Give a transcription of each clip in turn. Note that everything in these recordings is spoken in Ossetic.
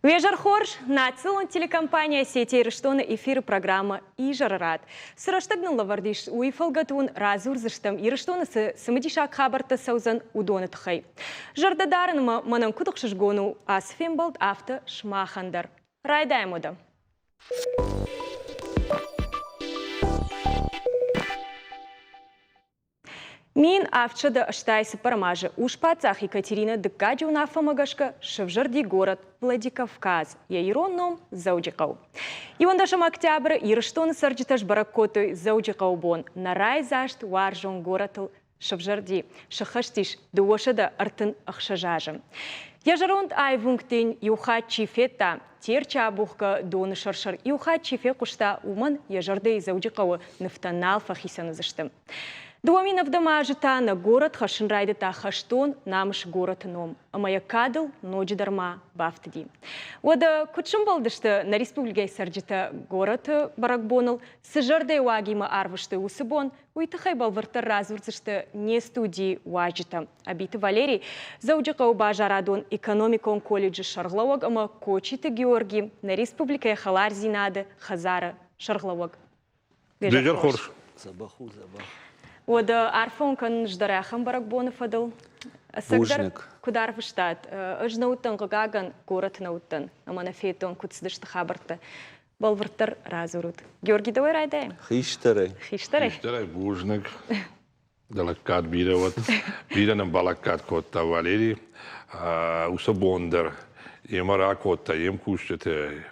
Уе зӕр хорз! Национ телекомпания Осетия Ирыстоны эфиры программӕ Изӕры рад. Цы рӕстӕг нын лӕвӕрд ис, уый фӕлгӕты уын радзурдзыстӕм, Ирыстоны цы цымыдисаг хабӕрттӕ цӕудзӕн, уыдоны тыххӕй. Зӕрдӕ дарынмӕ мӕнӕн куыд ӕхсызгон у ацы фембӕлд, афтӕ сымахӕн дӕр. Райдайӕм уӕдӕ. 1784 азы ус-паддзах Екатеринӕ Дыккаджы уынаффӕмӕ гӕсгӕ сӕвзӕрди горӕт Владикавказ, йӕ ирон ном Дзӕуджыхъӕу. Иуӕндӕсӕм октябры Ирыстоны цӕрджытӕ сбӕрӕг кодтой Дзӕуджыхъӕуы бон. Нӕ райдзаст уарзон горӕтыл сӕвзӕрди, сыххӕстис 236 азы. Йӕ зӕронд аив уынгты йын иу хатт чи федта, Терчы абухгӕ доны сӕр-сӕр иу хатт чи фехъуыста, уымӕн йӕ зӕрдӕйы Дзӕуджыхъӕуы нывтӕ нал фӕхицӕн уыдзысты. 2007 азы та нӕ горӕт хӕссын райдыдта хӕстон намысы горӕты ном, ӕмӕ йӕ кадыл ноджыдӕр ма бафтыди. Уӕдӕ куыд сӕмбӕлдысты нӕ республикӕйы цӕрджытӕ горӕты бӕрӕгбоныл, цы зӕрдӕйы уагимӕ арвыстой уыцы бон, уый тыххӕй бӕлвырддӕр радзурдзысты не студийы уазджытӕ. Абиты Валерий, Дзӕуджыхъӕуы базарадон экономикон колледжы сӕргълӕууӕг ӕмӕ Кочиты Георги, нӕ республикӕйы хӕлардзинады хӕдзары сӕргълӕууӕг. Дезер хорз. Дзӕбӕх у, дзӕбӕх. Уӕдӕ арфӕ кӕнын ӕз дӕр ахӕм бӕрӕгбоны фӕдыл. Ӕцӕгдӕр куыд арвыстат? Ӕз нӕ уыдтӕн, хъыгагӕн, горӕты нӕ уыдтӕн ӕмӕ нӕ федтон, куыд цыдысты хабӕрттӕ. Бӕлвырддӕр радзурут. Георги, дӕуӕй райдайӕм? Хистӕрӕй. Хистӕрӕй? Хистӕрӕй бузныг. Дӕ лӕггад бирӕ уӕд. Бирӕ нын балӕггад кодта Валерий. Уыцы бон дӕр йемӕ ракодта йе мкусджыты,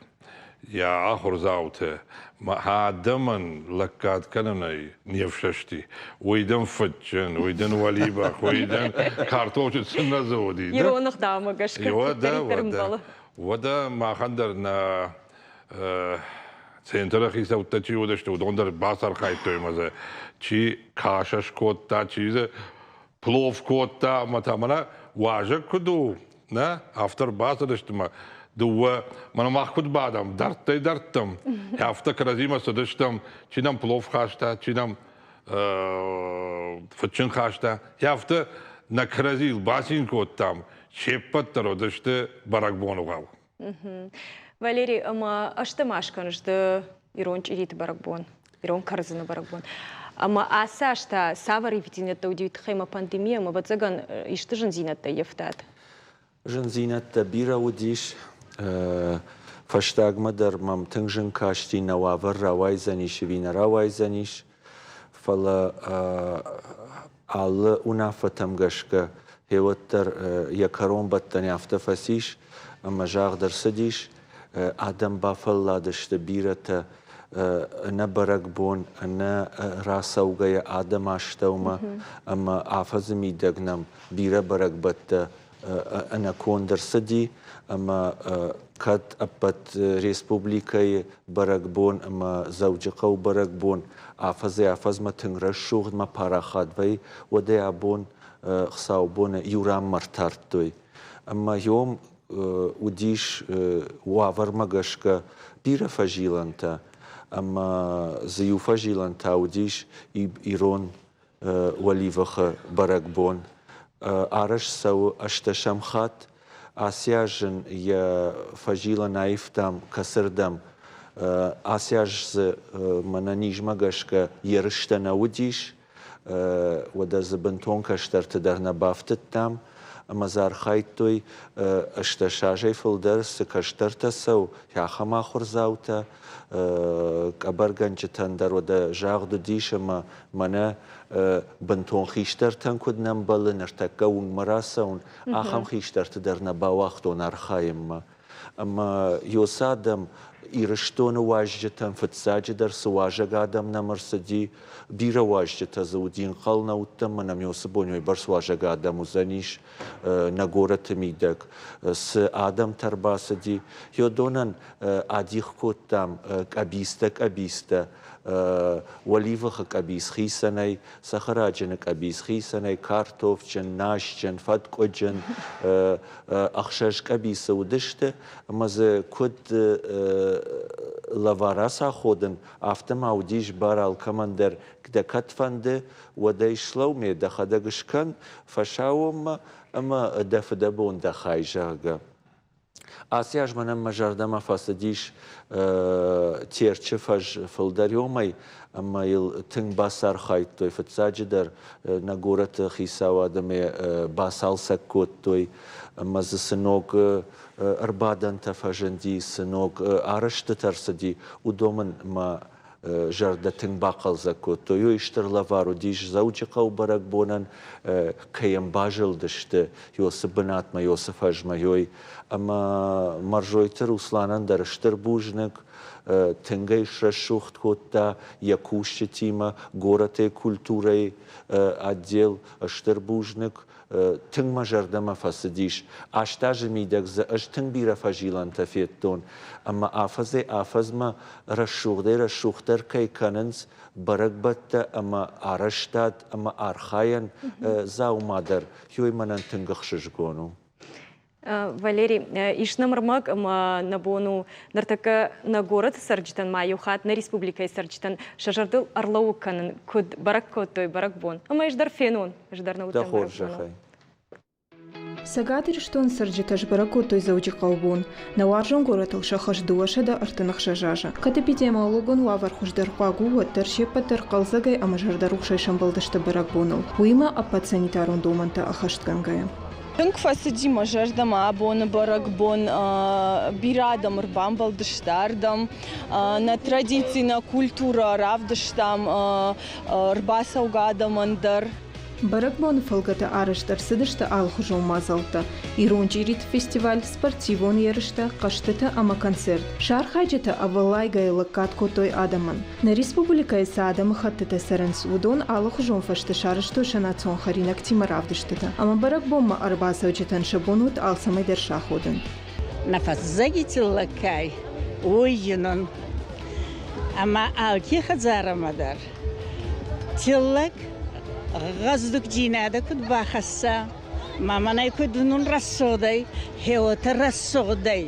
йӕ ахуырдзауты. Адӕмӕн лӕггад кӕнынӕй не фсӕсти. Уый дын фыдджын, уый дын уӕлибӕх, уый дын картофджын цы нӕ дзы уыди. Ирон ӕгъдаумӕ гӕсгӕ куыддӕриддӕр ӕмбӕлы. Уӕдӕ махӕн дӕр нӕ центры хицӕуттӕ чи уыдысты, уыдон дӕр бацархайдтой ӕмӕ дзы чи кашӕ скодта, чи дзы плов кодта ӕмӕ та мӕнӕ уазӕг куыд у, нӕ, афтӕ ӕрбацыдысты мӕ дыууӕ, мӕнӕ мах куыд бадӕм, дӕрдтӕй дӕрдтӕм, афтӕ кӕрӕдзимӕ цыдыстӕм, чи нӕм плов хаста, чи нӕм фыдджын хаста, афтӕ нӕ кӕрӕдзийыл бацин кодтам, се ппӕт дӕр уыдысты бӕрӕгбоны гъӕу. Валерий, ӕмӕ ӕстӕм аз кӕныс ды ирон чъириты бӕрӕгбон, ирон кӕрдзыны бӕрӕгбон. Ӕмӕ ацы аз та цавӕр ивддзинӕдтӕ уыди тыххӕй ӕмӕ пандемийӕ ӕмӕ, ӕвӕццӕгӕн, исты зындзинӕдтӕ ӕййӕфтат? Зындзинӕдтӕ бирӕ уыдис. Фӕстагмӕ дӕр мӕм тынг зын касти, нӕ уавӕр рауайдзӕнис ӕви нӕ рауайдзӕнис. Фӕлӕ алы уынаффӕтӕм гӕсгӕ гъеуӕддӕр йӕ кӕронбӕттӕн афтӕ фӕцис, ӕмӕ загъд ӕрцыдис, адӕм бафӕлладысты бирӕтӕ ӕнӕ бӕрӕгбон, ӕнӕ рацӕугӕйӕ адӕм астӕумӕ, ӕмӕ афӕдзы мидӕг нӕм бирӕ бӕрӕгбӕттӕ ӕнӕконд ӕрцыди, ӕмӕ кӕд ӕппӕт республикӕйы бӕрӕгбон ӕмӕ Дзӕуджыхъӕуы бӕрӕгбон афӕдзӕй-афӕдзмӕ тынг рӕсугъдмӕ парахат вӕййы, уӕд ӕй абон хуыцаубоны иу ранмӕ ӕртардтой. Ӕмӕ йом уыдис уавӕрмӕ гӕсгӕ бирӕ фӕзилӕнтӕ, ӕмӕ дзы иу фӕзилӕн та уыдис ирон уӕливыхы бӕрӕгбон арӕзт цӕуы ӕстӕсӕм хатт. Ацы аз ын йӕ фӕзилӕн аивтам кӕцырдӕм. Ацы аз дзы мӕнӕ низмӕ гӕсгӕ ерыстӕ нӕ уыдис, уӕдӕ дзы бынтон кӕстӕрты дӕр нӕ бафтыдтам. Ӕмӕ дзы архайдтой 80 азӕй фылдӕр цы кӕстӕртӕ цӕуы, ахӕм ахуырдзаутӕ. Къӕбӕргӕнджытӕн дӕр уӕдӕ загъд уыдис ӕмӕ мӕнӕ бынтон хистӕртӕн куыд нӕ мбӕлы ныртӕккӕ уынгмӕ рацӕуын, ахӕм хистӕрты дӕр нӕ бауагътон архайынмӕ. Ӕмӕ ёцы адӕм Ирыстоны уазджытӕн фыццаджыдӕр цы уазӕг адӕм нӕм ӕрцыди, бирӕ уазджытӕ дзы уыди, ӕнхъӕл нӕ уыдтӕн, мӕ нӕм ёцы бон уыйбӕрц уазӕг адӕм уыдзӕнис нӕ горӕты мидӕг. Цы адӕмтӕ ӕрбацыди, уыдонӕн адих кодтам къӕбицтӕ-къӕбицтӕ, уӕливыхы къӕбиц хицӕнӕй, цӕхӕраджыны къӕбиц хицӕнӕй, картофджын, насджын, фӕткъуыджын, ӕхсӕз къӕбицы уыдысты, ӕмӕ дзы куыд лӕвар ацаходын, афтӕ ма уыдис бар алкӕмӕн дӕр, дӕ кӕд фӕнды, уӕд ӕй слӕу ме дӕхӕдӕг скӕн фӕсаууонмӕ ӕмӕ дӕ фыдӕбон дӕ хай, зӕгъгӕ. Ацы аз мӕнӕн мӕ зӕрдӕмӕ фӕцыдис Терчы фӕз фылдӕр ёмӕй, ӕмӕ йыл тынг бацархайдтой. Фыццаджыдӕр нӕ горӕты хицауад ӕмӕ бацалцӕг кодтой, ӕмӕ дзы цы ног ӕрбадӕнтӕ фӕзынди, цы ног арӕзтытӕ ӕрцыди, уыдон мын мӕ зӕрдӕ тынг бахъӕлдзӕг кодтой. Уый стыр лӕвар уыдис Дзӕуджыхъӕуы бӕрӕгбонӕн, кӕй йӕм базылдысты Йосы бынатмӕ, Йосы фӕзмӕ, йой. Ӕмӕ Мӕрзойты Русланӕн дӕр стыр бузныг, тынг ӕй срӕсугъд кодта йӕ кусджытимӕ, горӕты культурӕйы отдел, стыр бузныг. Тынг мӕ зӕрдӕмӕ фӕцыдис. 8 азы мидӕг дзы ӕз тынг бирӕ фӕзилӕнтӕ федтон, ӕмӕ афӕдзӕй-афӕдзмӕ рӕсугъдӕй-рӕсугъддӕр кӕй кӕнынц бӕрӕгбӕттӕ ӕмӕ арӕзтад ӕмӕ архайӕн дзаума дӕр, уый мӕнӕн тынг ӕхсызгон у. Валерий, ис нӕм ӕрмӕг ӕмӕ нӕ бон у ныртӕккӕ нӕ горӕты цӕрджытӕн ма иу хатт нӕ республикӕйы цӕрджытӕн сӕ зӕрдыл ӕрлӕууын кӕнын, куыд бӕрӕг кодтой бӕрӕгбон. Ӕмӕ ӕз дӕр фенон, ӕз дӕр нӕ Дӕ уыдтӕн бӕрӕгбоныл. хорзӕхӕй. Цӕгат Ирыстоны цӕрджытӕ сбӕрӕг кодтой Дзӕуджыхъӕуы бон. Нӕ уарзон горӕтыл сӕххӕст 236 азы. Кӕд эпидемиологон уавӕр хуыздӕр хъуаг у, уӕддӕр се ппӕт дӕр хъӕлдзӕгӕй ӕмӕ зӕрдӕрухсӕй сӕмбӕлдысты бӕрӕгбоныл. Уыимӕ ӕппӕт санитарон домӕнтӕ ӕххӕстгӕнгӕйӕ. Тынг фӕцыди мӕ зӕрдӕмӕ абоны бӕрӕгбон. Бирӕ адӕм ӕрбамбӕлдысты ардӕм. Нӕ традици, нӕ культурӕ равдыстам ӕрбацӕугӕ адӕмӕн дӕр. Бӕрӕгбоны фӕлгӕты арӕзт ӕрцыдысты алыхуызон мадзӕлттӕ: ирон чъириты фестиваль, спортивон ерыстӕ, хъӕзтытӕ ӕмӕ концерт. Сӕ архайджытӕ ӕвӕллайгӕйӕ лӕггад кодтой адӕмӕн. Нӕ республикӕйы цы адӕмыхӕттытӕ цӕрынц, уыдон алыхуызон фӕзты сарӕзтой сӕ национ хӕринӕгтимӕ равдыстытӕ ӕмӕ бӕрӕгбонмӕ ӕрбацӕуджытӕн сӕ бон уыд алцӕмӕй дӕр саходын. Нӕ фӕззӕги тиллӕгкӕй, уой зинун. Ӕма алке хӕдзарӕмӕ дӕр тиллӕг гъӕздугдзийнадӕ куд бахӕсса, ма мӕнӕй куд унун рӕсугъд ӕй, хеуотӕ рӕсугъд ӕй,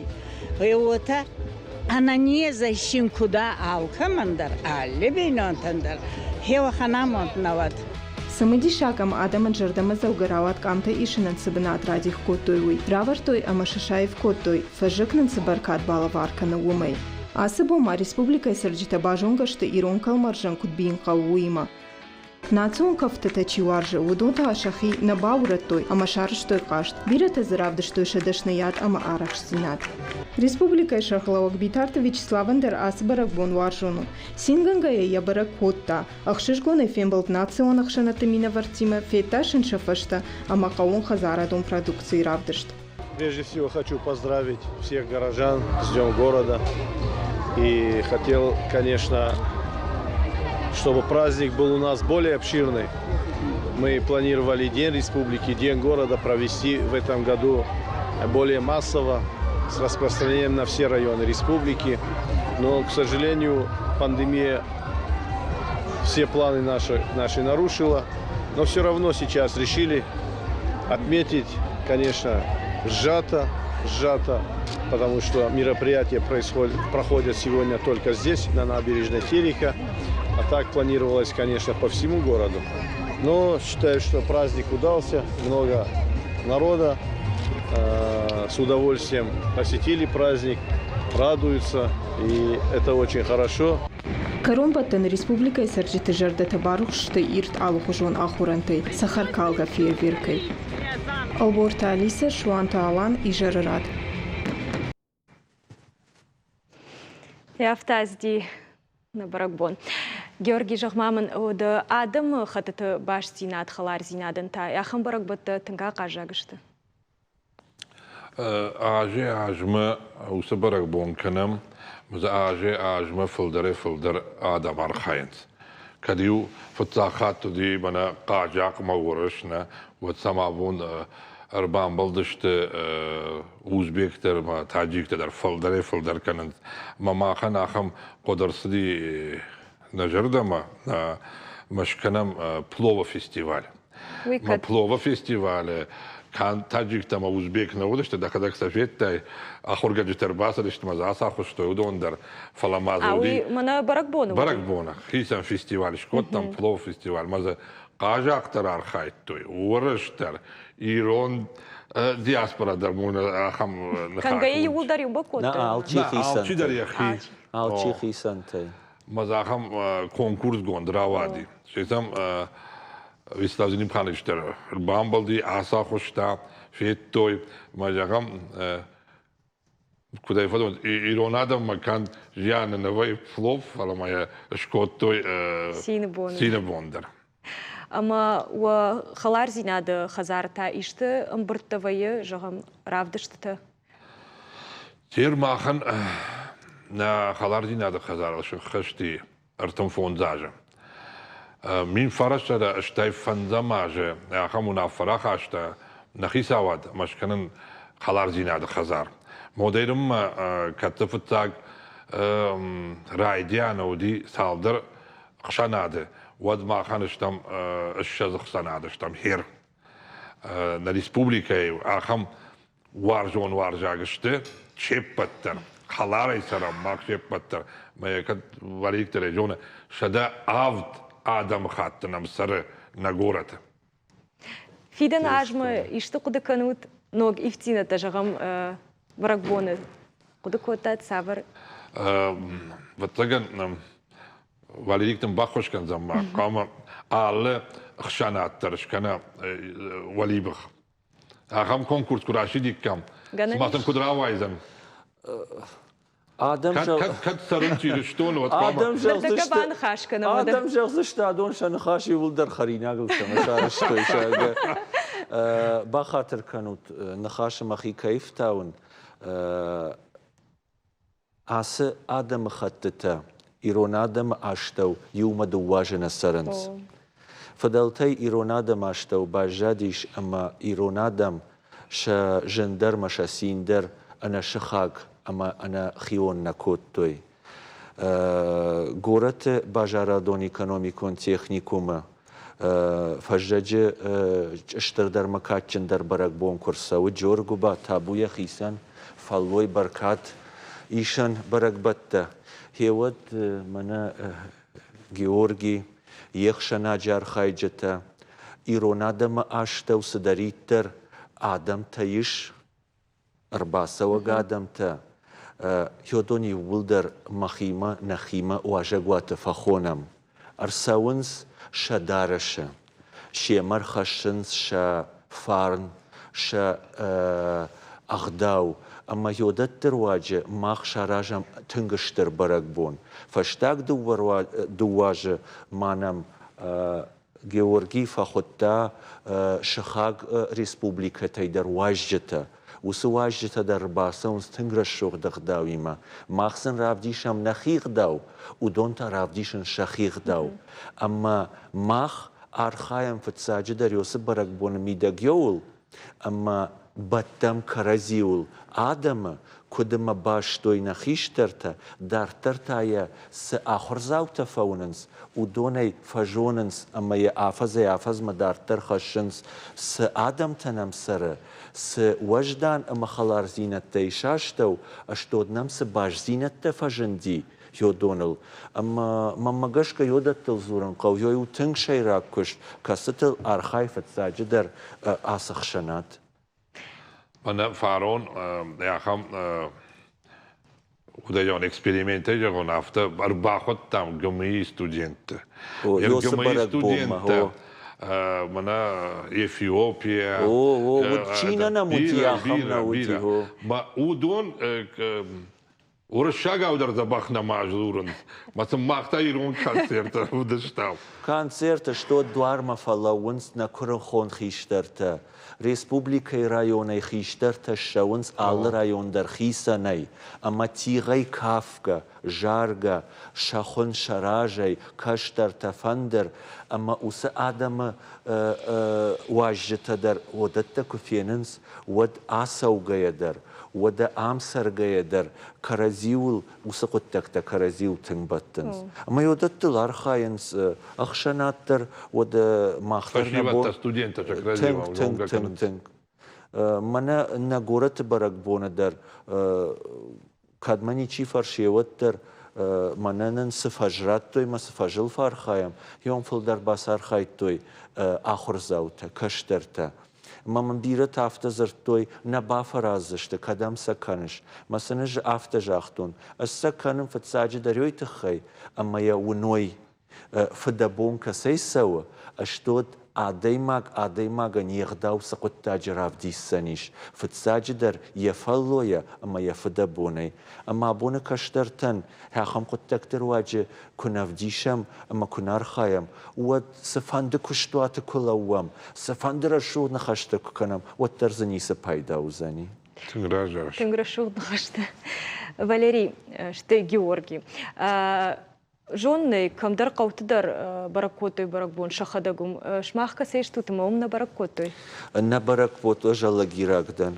уотӕ ӕнӕнезӕй син куд алкӕмӕн дӕр, алли бийнонтӕн дӕр хеуӕхӕн амонд нӕ уӕд. Цымыдисаг ӕмӕ адӕмӕн зӕрдӕмӕдзӕугӕ рауад къамтӕ исынӕн цы бынат радих кодтой, уый. Равӕрдтой ӕмӕ сӕ саив кодтой, фӕззӕг нын цы бӕркад балӕвар кӕны, уымӕй. Ацы бон ма республикӕйы цӕрджытӕ базонгӕ сты ирон кӕлмӕрзӕн куыд бийын хъӕуы, уыимӕ. Национ кӕфтытӕ чи уарзы, уыдон та сӕхи нӕ баурӕдтой ӕмӕ сарӕзтой хъазт. Бирӕтӕ дзы равдыстой сӕ дӕсныйад ӕмӕ арӕхстдзинад. Республикӕйы сӕргълӕууӕг Битарты Вячеславӕн дӕр ацы бӕрӕгбон уарзон у. Цингӕнгӕйӕ йӕ бӕрӕг кодта. Ӕхсызгонӕй фембӕлд национ ӕхсӕнадты минӕвӕрттимӕ, федта сын сӕ фӕстӕ ӕмӕ хъӕууонхӕдзарадон продукцийы равдыст. Прежде всего хочу поздравить всех горожан с Днем города. И хотел, конечно, чтобы праздник был у нас более обширный. Мы планировали День республики, День города провести в этом году более массово, с распространением на все районы республики. Но, к сожалению, пандемия все планы наши нарушила. Но все равно сейчас решили отметить, конечно, сжато, сжато, потому что мероприятия проходят сегодня только здесь, на набережной Терека. А так планировалось, конечно, по всему городу. Но считаю, что праздник удался, много народа с удовольствием посетили праздник, радуются, и это очень хорошо. Кӕронбӕттӕны республикӕйы цӕрджыты зӕрдӕтӕ барухс сты ирд алыхуызон ахорӕнтӕй, цӕхӕркалгӕ фейерверкӕй. Ӕлборты Алисӕ, Суанты Алан, Изӕры рад. Афтӕ нӕ бӕрӕгбон. Георгий, зӕгъ-ма мын, ды адӕмы хӕттыты бастдзинад, хӕлардзинадӕн та ахӕм бӕрӕгбӕттӕ тынг ахъаззаг сты? Азӕй-азмӕ уыцы бӕрӕгбон кӕнӕм, дзы азӕй-азмӕ фылдӕрӕй-фылдӕр адӕм архайынц. Кӕд-иу фыццаг хатт уыди мӕнӕ Хъазахъмӕ уырыс, нӕ, уӕд сӕм абон ӕрбамбӕлдысты узбектӕ ӕмӕ таджиктӕ дӕр фылдӕрӕй-фылдӕр кӕнынц. Ӕмӕ махӕн ахӕм хъуыды ӕрцыди нӕ зӕрдӕмӕ, мӕ скӕнӕм плова фестиваль. Ма плова фестивалы канд таджиктӕ ӕмӕ узбек нӕ уыдысты, дӕхӕдӕг сӕ федтай, ахуыргӕнджытӕ ӕрбацыдысты ӕмӕ дзы ацахуыстой уыдон дӕр, фӕлӕ ма дзы уыди... Мӕнӕ бӕрӕгбоны Бӕрӕгбоны хицӕн фестиваль скодтам, плов фестиваль, ма дзы хъазахъ дӕр архайдтой, уырыс дӕр, ирон. Диаспора дӕр мон ахӕм ныхас. Кӕнгӕйӕ иууылдӕр иу бакодтой? Нӕ, алчи хицӕнтӕй. Алчидӕр йӕхи. Алчи хицӕнтӕй. Мӕ ахӕм конкурсгонд рауади. Сетам Вячеслав Зелимханович дӕр ӕрбамбӕлди, ацахуыста, федтой. Мӕ зӕгъӕм, куыд ӕй фӕдон, ирон адӕммӕ канд зианы нӕ вӕййы флоп, фӕлӕ ма йӕ скодтой цины бон. Цины бон дӕр. Ӕмӕ уӕ хӕлардзинады хӕдзары та исты ӕмбырдтӕ вӕййы, зӕгъӕм, равдыстытӕ? Тер махӕн нӕ хӕлардзинады хӕдзарыл сыххӕст и 35 азы. 1985 азы ахӕм уынаффӕ рахаста нӕ хицауад ӕмӕ скӕнын хӕлардзинады хӕдзар. Модернмӕ кӕдты фыццаг райдианы уыди цалдӕр ӕхсӕнады, уӕд махӕн стӕм 20 ӕхсӕнады стӕм хер. Нӕ республикӕйы ахӕм уарзон уарзаг сты се ппӕт дӕр. Хӕларӕй цӕрӕм мах се ппӕт дӕр. Мӕ кӕд Валерик дӕр зоны, 107 адӕмыхатты нӕм цӕры нӕ горӕты. Фидӕн азмӕ исты хъуыды кӕнут ног ивддзинӕдтӕ, зӕгъӕм, бӕрӕгбоны? Хъуыды кодтат цавӕр? Ӕвӕццӕгӕн, Валерик дын баххуыс кӕндзӕн ма хъуамӕ алы ӕхсӕнад дӕр скӕна уӕлибых. Ахӕм конкурс куы расидиккам, цыма сын куыд рауайдзӕн? Адӕм кӕд цӕрынц Ирыстоны, уӕд хъуамӕ... Ныртӕккӕ баныхас кӕнӕм. Адӕм зӕгъдзысты, адон сӕ ныхас иууылдӕр хӕринагыл цӕмӕ сарӕзтой, зӕгъгӕ. Бахатыр кӕнут, ныхасы мӕхи кӕй фтауын. Ацы адӕмыхӕттытӕ ирон адӕмы астӕу иумӕ дыууӕ азы нӕ цӕрынц. Фыдӕлтӕй ирон адӕмы астӕу баззадис ӕмӕ ирон адӕм сӕ зын дӕр ӕмӕ сӕ цин дӕр ӕнӕ сыхаг ӕмӕ ӕнӕ хион нӕ кодтой. Горӕты базарадон-экономикон техникумы фӕззӕджы стырдӕр ӕмӕ кадджындӕр бӕрӕгбон куы рцӕуы, Джоргуыба табу йӕхицӕн, фӕллой бӕркад исӕн бӕрӕгбӕттӕ. Гъеуӕд мӕнӕ Георги, йе хсӕнаджы архайджытӕ, ирон адӕмы астӕу цыдӕриддӕр адӕмтӕ ис, ӕрбацӕуӕг адӕмтӕ, уыдон иууылдӕр махимӕ нӕхимӕ уазӕгуаты фӕхонӕм. Ӕрцӕуынц сӕ дарӕсы, семӕ рхӕссынц сӕ фарн, сӕ ӕгъдау ӕмӕ йодӕтты руаджы мах саразӕм тынг стыр бӕрӕгбон. Фӕстаг дыууӕ азы ма нӕм Георгий фӕхуыдта сыхаг республикӕтӕй дӕр уазджытӕ. Уыцы уазджытӕ дӕр ӕрбацӕуынц тынг рӕсугъд ӕгъдауимӕ. Мах сын равдисӕм нӕхи ӕгъдау, уыдон та равдисынц сӕхи ӕгъдау. Ӕмӕ мах архайӕм фыццаджыдӕр уыцы бӕрӕгбоны мидӕг иуыл, ӕмӕ бӕттӕм кӕрӕдзиуыл адӕмы, куыд ӕмӕ бастой нӕ хистӕртӕ, дарддӕр та йӕ цы ахуырдзаутӕ фӕуынынц, уыдонӕй фӕзонынц ӕмӕ йӕ афӕдзӕй-афӕдзмӕ дарддӕр хӕссынц, цы адӕмтӕ нӕм цӕры, цы уӕздан ӕмӕ хӕлардзинӕдтӕ ис астӕу, ӕстод нӕм цы бастдзинӕдтӕ фӕзынди, йодоныл. Ӕмӕ мӕнмӕ гӕсгӕ йодӕттыл дзурын хъӕуы, йой у тынг сӕйраг куыст, кӕцытыл архайы фыццаджыдӕр ацы хсӕнад. Мӕнӕ фарон ахӕм уыдайон экспериментӕй зӕгъон, афтӕ ӕрбахуыдтам ГМИ студентты. ГМИ студенттӕ мӕнӕ Эфиопия. О, о, чи нӕ нӕм уыди, ахӕм нӕ уыди. Уыдон Уырыссагау дӕр дзӕбӕх нӕма дзурынц. Мӕ сын мах та ирон концерты уыдыстӕм. Концерты сто дуармӕ фӕлӕууынц нӕ куырыхон хистӕртӕ. Республикӕйы районӕй хистӕртӕ ссӕуынц алы район дӕр хицӕнӕй ӕмӕ тигъӕй кафгӕ, заргӕ, сӕ хуын сӕ разӕй, кӕстӕртӕ фӕндыр ӕмӕ уыцы адӕмы уазджытӕ дӕр уыдӕттӕ куы фенынц, уӕд ацӕугӕйӕ дӕр Уӕдӕ ам цӕргӕйӕ дӕр кӕрӕдзиуыл уыцы хъуыддӕгтӕ кӕрӕдзиуыл тынг бӕттынц. Ӕмӕ уыдӕттыл архайынц ӕхсӕнад дӕр, уӕдӕ мах дӕр нӕ бон... студенттӕ Тынг, тынг, тынг, тынг. Мӕнӕ нӕ горӕты бӕрӕгбоны дӕр кӕд мӕ ничи фӕрсы, уӕддӕр мӕнӕ нын цы фӕз радтой мӕ цы фӕзыл фӕархайӕм, уым фылдӕр бацархайдтой ахуырдзаутӕ, кӕстӕртӕ. Ӕмӕ мын бирӕтӕ афтӕ дзырдтой, нӕ бафӕраздзысты, кӕдӕм сӕ кӕныс. Мӕ сын ӕз афтӕ загътон, ӕз сӕ кӕнын фыццаджыдӕр уый тыххӕй, ӕмӕ йӕ уыной, фыдӕбон кӕцӕй цӕуы, ӕстод адӕймаг адӕймагӕн йе гъдау цы хъуыддаджы равдисдзӕнис, фыццаджыдӕр йӕ фӕллойӕ ӕмӕ йӕ фыдӕбонӕй. Ӕмӕ абоны кӕстӕртӕн ахӕм хъуыддӕгты руаджы куы нӕ вдисӕм ӕмӕ куы нӕ архайӕм, уӕд цыфӕнды куыстуаты куы лӕууӕм, цыфӕнды рӕсугъд ныхӕстӕ куы кӕнӕм, уӕддӕр дзы ницы пайда уыдзӕни. Тынг разарс. Тынг рӕсугъд ныхӕстӕ. Валерий, стӕй Георгий. Зонын кӕмдӕр хъӕуты дӕр бӕрӕг кодтой бӕрӕгбон сӕхӕдӕг уым. Сымах кӕцӕй стут ӕмӕ уым нӕ бӕрӕг кодтой? Нӕ бӕрӕг кодтой, ӕз Алагираг дӕн.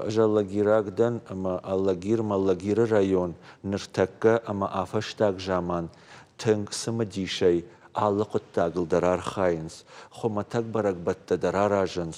Ӕз Алагираг дӕн ӕмӕ Алагир, Малагиры район ныртӕккӕ ӕмӕ афӕстаг заман тынг цымыдисӕй алы хъуыддагыл дӕр архайынц, хуымӕтӕг бӕрӕгбӕттӕ дӕр аразынц.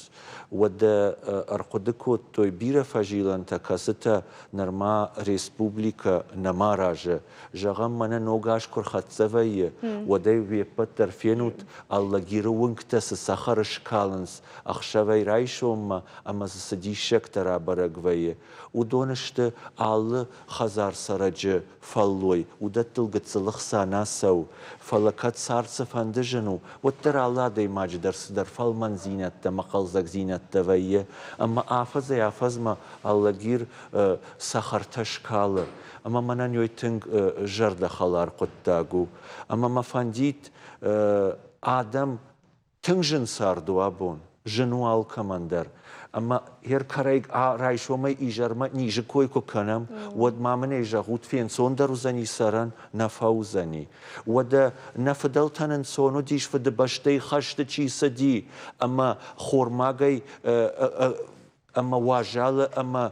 Уӕдӕ ӕрхъуыды кодтой бирӕ фӕзилӕнтӕ, кӕцытӕ нырма республикӕ нӕма аразы. Зӕгъӕм, мӕнӕ ног аз куы рхӕццӕ вӕййы, уӕд ӕй уе ппӕт дӕр фенут, Алагиры уынгтӕ цы цӕхӕр скалынц ӕхсӕвӕй райсоммӕ ӕмӕ дзы цы диссӕгтӕ рабӕрӕг вӕййы. Уыдон сты алы хӕдзарцӕрӕджы фӕллой, уыдӕттыл гыццыл ӕхца нӕ цӕуы. Фӕлӕ кӕд цард цыфӕнды зын у, уӕддӕр алы адӕймаджы дӕр цыдӕр фӕлмӕндзинӕдтӕ ӕмӕ хъӕлдзӕгдзинӕдтӕ вӕййы. Ӕмӕ афӕдзӕй-афӕдзмӕ Алагир цӕхӕртӕ скалы. Ӕмӕ мӕнӕн уый тынг зӕрдӕхӕлар хъуыддаг у. Ӕмӕ мӕ фӕндид адӕм тынг зын цард у абон, зын у алкӕмӕн дӕр. Ӕмӕ ӕркӕрӕй райсомӕй изӕрмӕ низы кой куы кӕнӕм, уӕд ма мын ӕй зӕгъут, фенцондӕр уыдзӕни цӕрӕн, нӕ фӕуыдзӕни. Уӕдӕ нӕ фыдӕлтӕн ӕнцон уыдис Фыдыбӕстӕйы хӕсты чи цыди ӕмӕ хормагӕй ӕмӕ уазалы ӕмӕ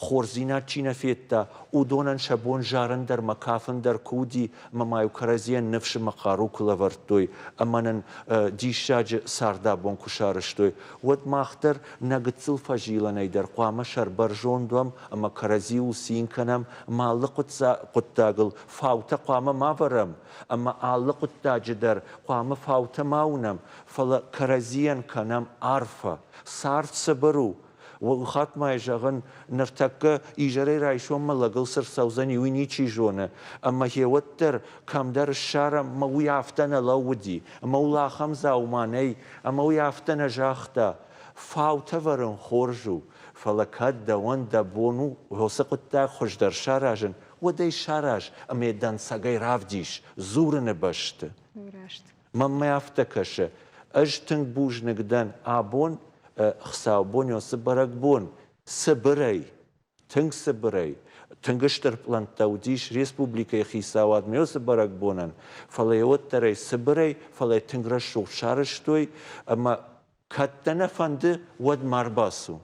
хорздзинад чи нӕ федта, уыдонӕн сӕ бон зарын дӕр мӕ кафын дӕр куы уыди ӕмӕ ма-иу кӕрӕдзийӕн ныфс ӕмӕ хъару куы лӕвӕрдтой ӕмӕ нын диссаджы цардабон куы сарӕзтой, уӕд мах дӕр нӕ гыццыл фӕзилӕнӕй дӕр хъуамӕ сӕрбӕрзонд уӕм ӕмӕ кӕрӕдзиуыл цин кӕнӕм ӕмӕ алы хъуыддагыл фаутӕ хъуамӕ ма вӕрӕм ӕмӕ алы хъуыддаджы дӕр хъуамӕ фаутӕ ма уынӕм, фӕлӕ кӕрӕдзийӕн кӕнӕм арфӕ. Цард цыбыр у. Хатт ма йӕ зӕгъын, ныртӕккӕ изӕрӕй райсоммӕ лӕгыл цы рцӕудзӕни, уый ничи зоны. Ӕмӕ йе уӕддӕр кӕмдӕр ссарӕм, ӕмӕ уый афтӕ нӕ лӕууыди, ӕмӕ уыл ахӕм дзаума нӕй, ӕмӕ уый афтӕ нӕ загъта. Фаутӕ вӕрын хорз у, фӕлӕ кӕд дӕуӕн дӕ бон у уыцы хъуыддаг хуыздӕр саразын, уӕд ӕй сараз ӕмӕ йӕ дӕнцӕгӕй равдис дзурыны бӕсты. Раст. Мӕнмӕ афтӕ кӕсы, ӕз тынг бузныг дӕн абон, хуыцаубонӕн цы бӕрӕгбон, цыбырӕй, тынг цыбырӕй, тынг стыр пълӕнттӕ уыдис республикӕйы хицауадмӕ уыцы бӕрӕгбонӕн, фӕлӕ йӕ уӕддӕр ӕй цыбырӕй, фӕлӕ тынг рӕсугъд сарӕзтой ӕмӕ кӕд дӕ нӕ фӕнды, уӕд ма рбацу.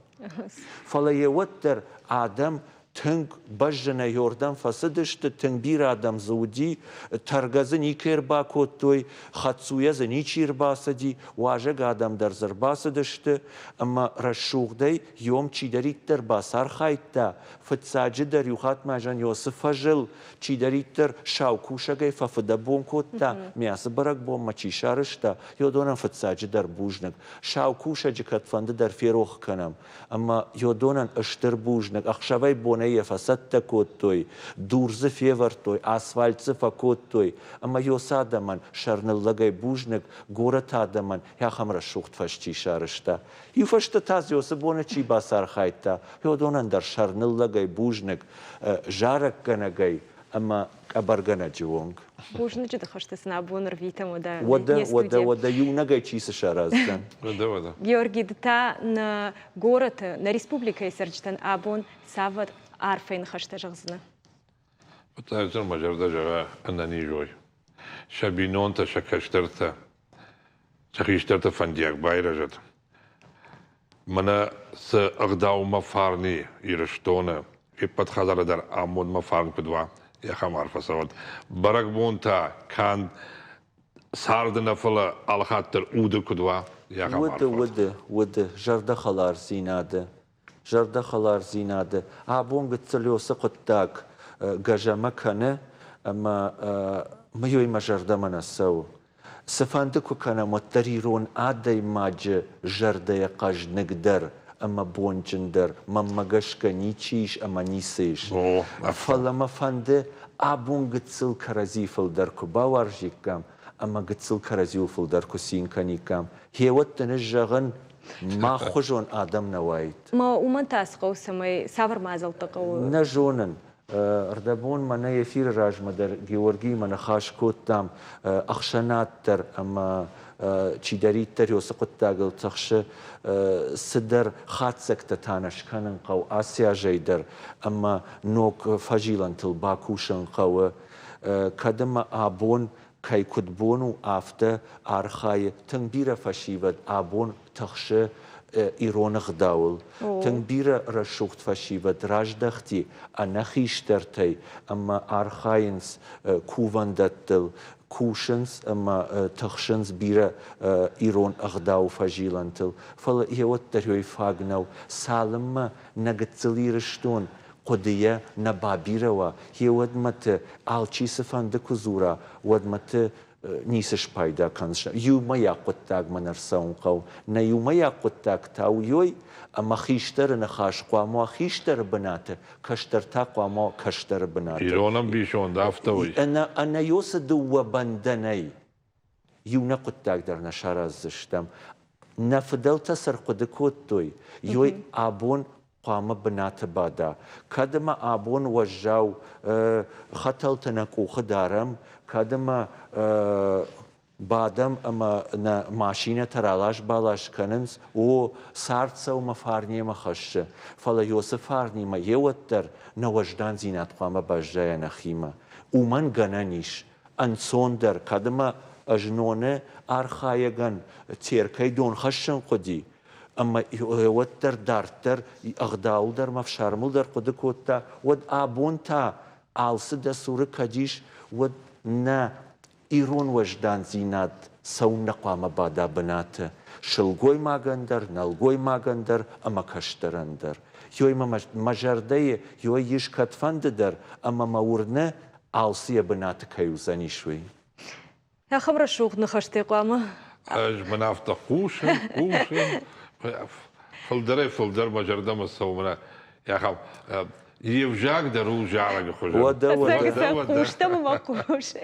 Фӕлӕ йӕ уӕддӕр адӕм тынг бӕззынӕй ордӕм фӕцыдысты, тынг бирӕ адӕм дзы уыди, тӕргӕ дзы никӕй ӕрбакодтой, хӕддзуйӕ дзы ничи ӕрбацыди, уазӕг адӕм дӕр дзы ӕрбацыдысты, ӕмӕ рӕсугъдӕй йом чидӕриддӕр бацархайдта, фыццаджыдӕр иу хатт ма зӕгъын, Иосы фӕзыл чидӕриддӕр сау кусӕгӕй фӕфыдӕбон кодта, ме ацы бӕрӕгбонмӕ чи сарӕзта, Йодонӕн фыццаджыдӕр бузныг. Сау кусӕджы кӕдфӕнды дӕр ферох кӕнӕм. Ӕмӕ Йодонӕн стыр бузныг, ӕхсӕвӕй-бонӕй йӕ фӕцӕттӕ кодтой, дур дзы февӕрдтой, асфальт дзы фӕкодтой. Ӕмӕ Йосы адӕмӕн сӕрныллӕгӕй бузныг, горӕты адӕмӕн ахӕм рӕсугъд фӕз чи сарӕзта. Иу фӕстӕ та дзы Йосы боны чи бацархайдта, Йодонӕн дӕр сӕрныллӕгӕй бузныг, зарӕггӕнӕгӕй ӕмӕ къӕбӕргӕнӕджы онг. Бузныджы ныхӕстӕ сын абон ӕрвитӕм уӕдӕ. Уӕдӕ, уӕдӕ, уӕдӕ иунӕгӕй чи цы сараздзӕн? Уӕдӕ, уӕдӕ. Георги, ды та нӕ горӕты, нӕ республикӕйы цӕрджытӕн абон цавӕр арфӕйы ныхӕстӕ зӕгъдзынӕ? Фыццаджыдӕр мӕ зӕрдӕ зӕгъа ӕнӕниз уой. Сӕ бинонтӕ, сӕ кӕстӕртӕ, сӕ хистӕрты фӕндиаг байрӕзӕд. Мӕнӕ цы ӕгъдаумӕ фарн и Ирыстоны, ӕппӕт хӕдзары дӕр амондмӕ фарн куыд уа, ахӕм арфӕ цӕуӕд. Бӕрӕгбон та канд царды нӕ, фӕлӕ алыхатт дӕр уды куыд уа, ахӕм Уды, арфӕ. уды, уды, зӕрдӕхӕлардзинады, зӕрдӕхӕлардзинады. Абон гыццыл уыцы хъуыддаг гӕзӕмӕ кӕны ӕмӕ мӕ мӕ зӕрдӕмӕ нӕ цӕуы. Цыфӕнды куы кӕнӕм, уӕддӕр ирон адӕймаджы зӕрдӕйӕ хъӕзныгдӕр ӕмӕ бонджындӕр мӕнмӕ гӕсгӕ ничи ис ӕмӕ ницы ис. Фӕлӕ мӕ фӕнды абон гыццыл кӕрӕдзи фылдӕр куы бауарзиккам ӕмӕ гыццыл кӕрӕдзиуыл фылдӕр куы цин кӕниккам, гъеуӕд дын ӕз зӕгъын, мах хуызон адӕм нӕ уаид. Ма уымӕн та цы хъӕуы, цӕмӕй цавӕр мадзӕлттӕ хъӕуы? Нӕ зонын. Ӕрдӕбон мӕнӕ эфиры размӕ дӕр Георгиимӕ ныхас кодтам, ӕхсӕнад дӕр ӕмӕ чидӕриддӕр уыцы хъуыддагыл тыхсы, цыдӕр хатдзӕгтӕ та нӕ скӕнын хъӕуы ацы азӕй дӕр ӕмӕ ног фӕзилӕнтыл бакусын хъӕуы. Кӕд ӕмӕ абон кӕй куыд бон у, афтӕ архайы. Тынг бирӕ фӕсивӕд абон тыхсы ирон ӕгъдауыл. Тынг бирӕ рӕсугъд фӕсивӕд раздӕхти ӕнӕхистӕртӕй ӕмӕ архайынц кувӕндӕттыл, кусынц ӕмӕ тыхсынц бирӕ ирон ӕгъдауы фӕзилӕнтыл. Фӕлӕ йе уӕддӕр уый фаг нӕу. Цалынмӕ нӕ гыццыл Ирыстон хъуыдыйӕ нӕ бабирӕ уа, гъеуӕдмӕты алчи цыфӕнды куы дзура, уӕдмӕты ницы спайда кӕндзысты. Иумӕйаг хъуыддагмӕ нӕ рцӕуын хъӕуы. Нӕ иумӕйаг хъуыддаг та уый, ӕмӕ хистӕры ныхас хъуамӕ уа хистӕры бынаты, кӕстӕр та хъуамӕ уа кӕстӕры бынаты. Ирон ӕмбисонд афтӕ уый. Ӕнӕ уыцы дыууӕ бӕндӕнӕй иунӕ хъуыддаг дӕр нӕ сараздзыстӕм. Нӕ фыдӕлтӕ цы рхъуыды кодтой, йой абон хъуамӕ бынаты бада. Кӕд ӕмӕ абон уӕззау хӕтӕлтӕ нӕ къухы дарӕм, кӕд ӕмӕ бадӕм ӕмӕ нӕ машинӕтӕ ралас-балас кӕнынц, о, цард сӕумӕ фарнемӕ хӕссы, фӕлӕ Йосы фарнимӕ йеуӕддӕр нӕ уӕздандзинад хъуамӕ баззайа нӕхимӕ. Уымӕн гӕнӕн ис, ӕнцондӕр, кӕд ӕмӕ ӕзноны архайӕгӕн Теркӕй дон хӕссын хъуыди, ӕмӕ уӕддӕр дарддӕр ӕгъдауыл дӕр ӕмӕ ӕфсармыл дӕр хъуыды кодта, уӕд абон та алцы дӕ цуры кӕд ис, уӕд нӕ ирон уӕздандзинад цӕуыннӕ хъуамӕ бада бынаты сылгоймагӕн дӕр, нӕлгоймагӕн дӕр ӕмӕ кӕстӕрӕн дӕр. Ёй мӕ зӕрдӕйы ёй ис кӕдфӕнды дӕр ӕмӕ мӕ уырны, алцы йӕ бынаты кӕй уыдзӕнис, уый. Ахӕм рӕсугъд ныхӕстӕ хъуамӕ. Ӕз мын афтӕ хъусын, хъусын. Фылдӕрӕй фылдӕр мӕ зӕрдӕмӕ цӕуы мӕнӕ ахӕм йе взаг дӕр у зарӕджы хуызӕн. Уӕдӕ, уӕдӕ. Хъустӕм ӕмӕ хъус.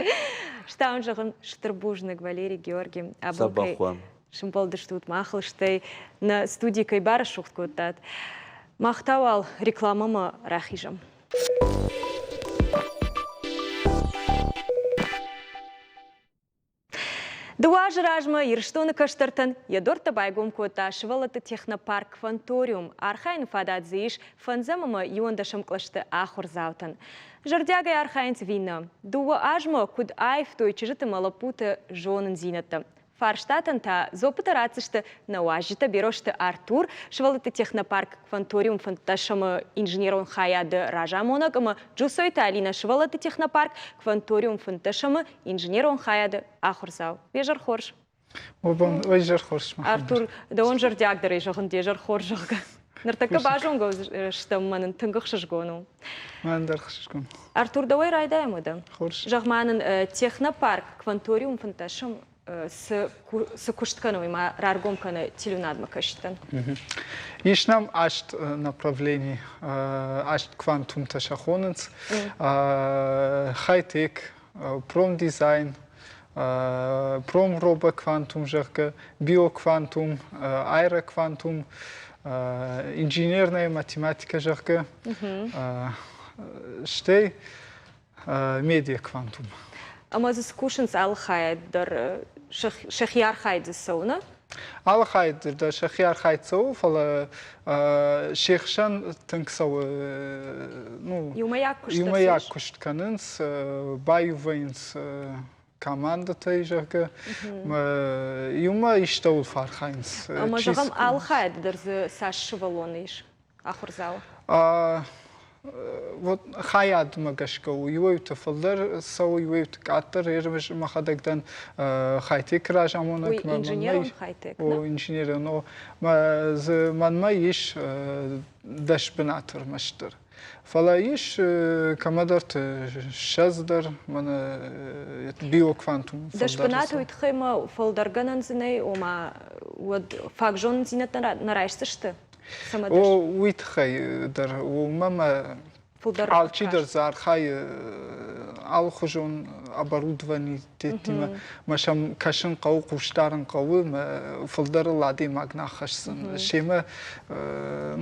Стауын зӕгъын стыр бузныг, Валерий Георги. Абон кӕй сымбӕлдыстут махыл, стӕй нӕ студи кӕй барӕсугъд кодтат. Мах та уал рекламӕмӕ рахизӕм. Дыууӕ азы размӕ Ирыстоны кӕстӕртӕн йӕ дуӕрттӕ байгом кодта сывӕллӕтты технопарк «Кванториум». Архайыны фадат дзы ис фӕндзӕм ӕмӕ иуӕндӕсӕм кълӕсты ахуырдзаутӕн. Зӕрдиагӕй архайынц винӕ. Дыууӕ азмӕ куыд аивтой чызджыты ӕмӕ лӕппуты зонындзинӕдтӕ. Фарстатӕн та дзуаппытӕ ратдзысты нӕ уазджытӕ Берозты Артур, сывӕллӕтты технопарк Кванториум фынддӕсӕмы инженерон хайады разамонӕг ӕмӕ Джусойты Алинӕ сывӕллӕтты технопарк Кванториум фынддӕсӕмы инженерон хайады ахуырдзау. Уе зӕр хорз! Уе зӕр хорз! Артур, дӕуӕн зӕрдиагдӕрӕй зӕгъын де зӕр хорз, зӕгъгӕ. Ныртӕккӕ базонгӕ стӕм, мӕнӕн тынг ӕхсызгон у. Мӕн дӕр ӕхсызгон. Артур, дӕуӕй райдайӕм уӕдӕ? Хорз. Зӕгъ-ма нын, технопарк Кванториум фынддӕсӕм цы куыст кӕны, уый ма раргом кӕны телеуынадмӕ кӕсджытӕн. Ис нӕм аст направлений, аст квантумтӕ сӕ хонынц. Хай-тек, промдизайн, промробоквантум, зӕгъгӕ, биоквантум, аэроквантум, инженерная математика, зӕгъгӕ. Стӕй медиа-квантум. Ӕмӕ дзы цы кусынц алы хайад дӕр сӕхи архайд дзы цӕуы, нӕ? Алы хайад дӕр сӕхи архайд цӕуы, фӕлӕ се хсӕн тынг цӕуы ну, иумӕйаг куыст, иумӕйаг куыст кӕнынц, баиу вӕййынц командӕтӕй, зӕгъгӕ, иумӕ истӕуыл фӕархайынц. Ӕмӕ зӕгъӕм, алы хайады дӕр дзы цас сывӕллоны ис? ахуырдзау? Вот хайадмӕ гӕсгӕ у. Иуӕй-иутӕ фылдӕр цӕуы, иуӕй-иутӕ къаддӕр. Ӕз мӕхӕдӕг дӕн хай-текы разамонӕг. Уый инженерон хай-тек, О, инженерон. О, дзы мӕнмӕ ис 10 бынаты ӕрмӕстдӕр. Фӕлӕ ис кӕмӕдӕрты 20 дӕр, мӕнӕ биоквантум. Дӕс бынаты уый тыххӕй ма фылдӕргӕнӕн дзы нӕй, ома уӕд фаг зонындзинӕдтӕ нӕ райсдзысты? О, уый тыххӕй дӕр уымӕ мӕ фылдӕр алчидӕр дзы архайы алыхуызон оборудованитетимӕ мӕ сӕм кӕсын хъӕуы, хъусдарын хъӕуы, мӕ фылдӕрыл адӕймаг нӕ хӕсдзӕн. Семӕ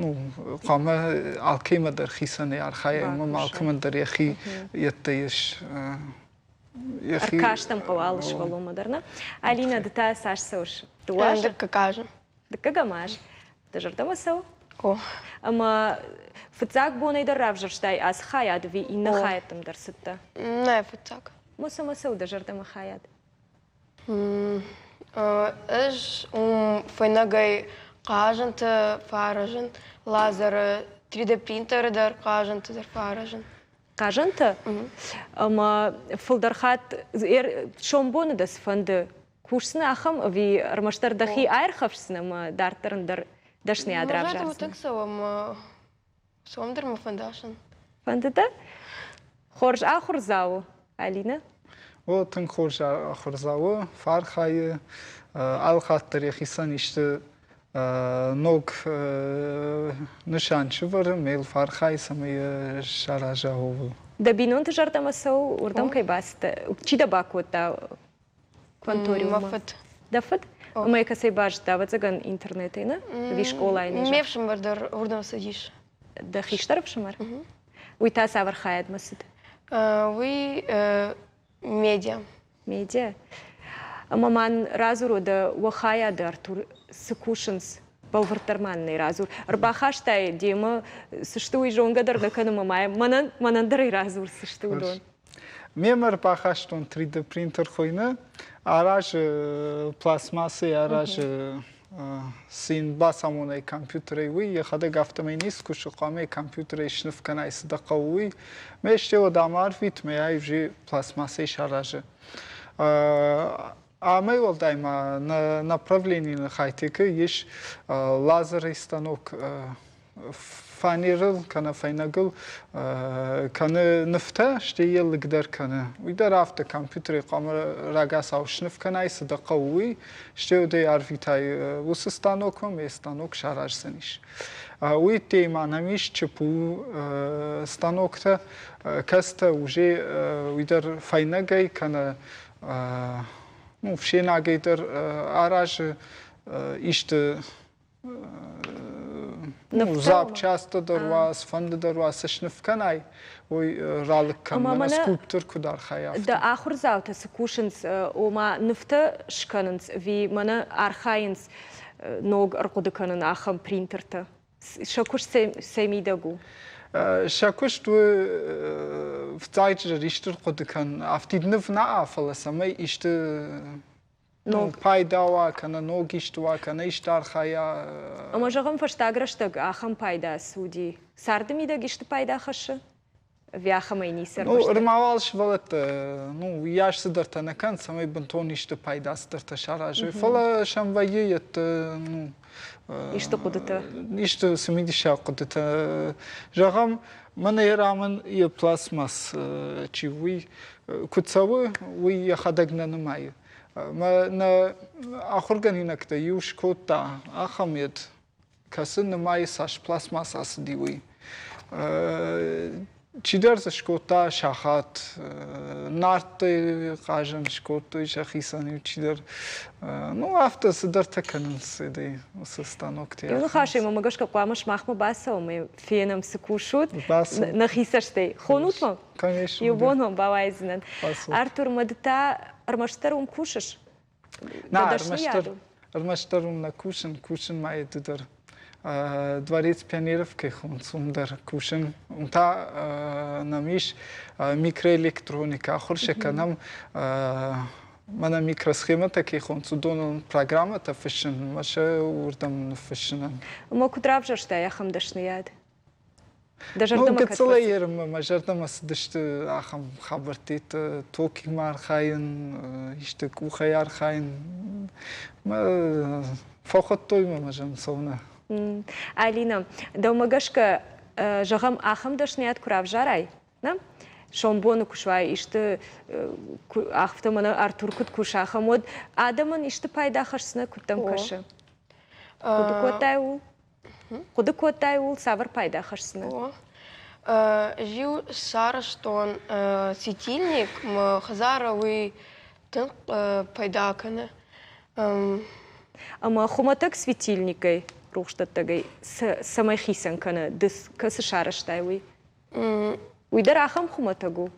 ну, хъуамӕ алкӕимӕ дӕр хицӕнӕй архайа, ӕмӕ алкӕмӕн дӕр йӕхи йедтӕ ис. Ӕркастӕм хъӕуы алы сывӕллонмӕ дӕр, нӕ? Алинӕ, ды та цас цӕуыс? Дыууӕ азы? Дыккаг азы. Дыккӕгӕм аз. Дӕ зӕрдӕмӕ цӕуы? О. Ӕмӕ фыццаг бонӕй дӕр равзӕрстай ацы хайад ӕви иннӕ хайӕдтӕм дӕр цыдтӕ? Нӕ, фыццаг. Цӕмӕ цӕуы дӕ зӕрдӕмӕ хайад? Ӕз уым фӕйнӕгӕй хъазӕнтӕ фӕаразын, лазеры, 3D-принтеры дӕр хъазӕнтӕ дӕр фӕаразын. Хъазӕнтӕ? Ӕмӕ фылдӕр хатт сомбоны дӕ цы фӕнды кусдзынӕ ахӕм ӕви ӕрмӕстдӕр дӕхи аирхӕфсдзынӕ ӕмӕ дарддӕр ӕндӕр дӕсныйад равзардзынӕ? Тынг цӕуы ӕмӕ сом дӕр мӕ фӕнды асын. Фӕнды дӕ? Хорз ахуырдзау у, Алинӕ? О, тынг хорз ахуырдзау у, фӕархайы, алыхатт дӕр йӕхицӕн исты ног нысан сӕвӕры, мел фӕархайы, цӕмӕй йӕ сараза ууыл. Дӕ бинонты зӕрдӕмӕ цӕуы, уырдӕм кӕй бацыдтӕ, чи дӕ бакодта кванториуммӕ? Мӕ фыд. Дӕ фыд? Ӕмӕ йӕ кӕцӕй базыдта, ӕвӕццӕгӕн, интернетӕй, нӕ? Ӕви скъолайы не Ме фсымӕр дӕр уырдӕм цыдис. Дӕ хистӕр ӕфсымӕр? Уый та цавӕр хайадмӕ цыд? Уый медиа. Медиа? Ӕмӕ ма радзур дӕ уӕ хайады, Артур, цы кусынц? Бӕлвырддӕр ма нын ӕй радзур. Ӕрбахастай демӕ, цы сты, уый зонгӕ дӕр нӕ кӕны мӕ мӕнӕн, мӕнӕн дӕр ӕй радзур, цы сты уыдон. Мемӕ ӕрбахастон 3D принтер хуыйны, аразы пластмассӕй аразы цы йын бацамонай компьютерӕй, уый йӕхӕдӕг афтӕмӕй не скусы, хъуамӕ компьютерӕй сныв кӕнай, цы дӕ хъӕуы, уый. Мӕ стӕй уӕд ам арвит, мӕ аив же пластмассӕй саразы. Амӕй уӕлдай ма нӕ направленийы хай-текы ис лазерный станок фанерыл кӕнӕ фӕйнӕгыл кӕны нывтӕ, стӕй йӕ лыг дӕр кӕны. Уый дӕр афтӕ компьютерӕй хъуамӕ рагацау сныв кӕнай, цы дӕ хъӕуы, уый, стӕй уӕдӕй арвитай уыцы станокмӕ, ӕмӕ станок сараздзӕнис. Уый ӕддейы ма нӕм ис ЧПУ станоктӕ, кӕцытӕ уже уый дӕр фӕйнӕгӕй кӕнӕ ну, фсенагӕй дӕр аразы исты запчасты дӕр уа, цыфӕнды дӕр уа, цы сныв кӕнай, уый ралыг кӕн, мӕнӕ скульптор куыд архайа, афтӕ. Дӕ ахуырдзаутӕ цы кусынц, ома нывтӕ скӕнынц ӕви мӕнӕ архайынц ног ӕрхъуыды кӕнын ахӕм принтертӕ? Сӕ куыст цӕй мидӕг у? Сӕ куыст у фыццаджыдӕр исты рхъуыды кӕн, афтид ныв нӕ, фӕлӕ цӕмӕй исты ног пайда уа, кӕнӕ ног исты уа, кӕнӕ исты архайа. Ӕмӕ зӕгъӕм, фӕстаг рӕстӕг ахӕм пайда цы уыди? Царды мидӕг исты пайда хӕссы? Ӕви ахӕмӕй ницы ӕрмӕст? Ну, ӕрмӕуал сывӕллӕттӕ, ну, уыйас цыдӕртӕ нӕ кӕнынц, цӕмӕй бынтон исты пайда цыдӕртӕ саразой. Фӕлӕ сӕм вӕййы йедты, ну, исты хъуыдытӕ? Исты цымыдисаг хъуыдытӕ. Зӕгъӕм, мӕнӕ Раман йӕ пластмасс чи уый куыд цӕуы, уый йӕхӕдӕг нӕ нымайы. Мӕ нӕ ахуыргӕнинӕгтӕ иу скодта ахӕм йед, кӕцы нымайы цас пластмасс ацыди, уый. Чидӕр дзы скодта сахат, нартты хъазӕн скодтой сӕхицӕн иу чидӕр. Ну, афтӕ цыдӕртӕ кӕнынц уыцы станоктӕ. Иу ныхасӕй мӕм гӕсгӕ хъуамӕ сымахмӕ бацӕуӕм ӕмӕ фенӕм, цы кусут. Нӕхи цӕстӕй. Хонут мӕ? Конечно. Иу бон уӕм бауайдзынӕн. Артур, ма ды та ӕрмӕстдӕр уым кусыс? Нӕ, ӕрмӕстдӕр, ӕрмӕстдӕр уым нӕ кусын, кусын ма ды дӕр. Дворец пионеров кӕй хонынц, уым дӕр кусын. Уым та нӕм ис микроэлектроникӕ, ахуыр сӕ кӕнӕм мӕнӕ микросхемӕтӕ кӕй хонынц, уыдоныл программӕтӕ фыссын ӕмӕ сӕ уырдӕм ныффыссынӕн. Ӕмӕ куыд равзӕрстай ахӕм дӕсныйад? Дӕ Ну, зӕрдӕмӕ кӕд гыццылӕй фӕцыд? ерынмӕ мӕ зӕрдӕмӕ цыдысты ахӕм хабӕрттӕ, токимӕ архайын, исты къухӕй архайын. Мӕ фӕхуыдтой мӕ мӕ зӕн цӕуынӕ. Алина, дӕумӕ гӕсгӕ. Зӕгъӕм, ахӕм дӕсныйад куы равзарай, нӕ? Сомбоны куы суай, исты афтӕ мӕнӕ Артур куыд куса, ахӕм, уӕд адӕмӕн исты пайда хӕсдзынӕ, куыд дӕм кӕсы? Хъуыды кодтай ууыл? Хъуыды кодтай ууыл, цавӕр пайда хӕсдзынӕ? Ӕз-иу сарӕзтон светильник, мӕ хӕдзары уый тынг пайда кӕны. Ӕмӕ хуымӕтӕг светильникӕй, рухсдӕттӕгӕй цӕмӕй хицӕн кӕны, ды кӕцы сарӕзтай, уый? Уый дӕр ахӕм хуымӕтӕг у?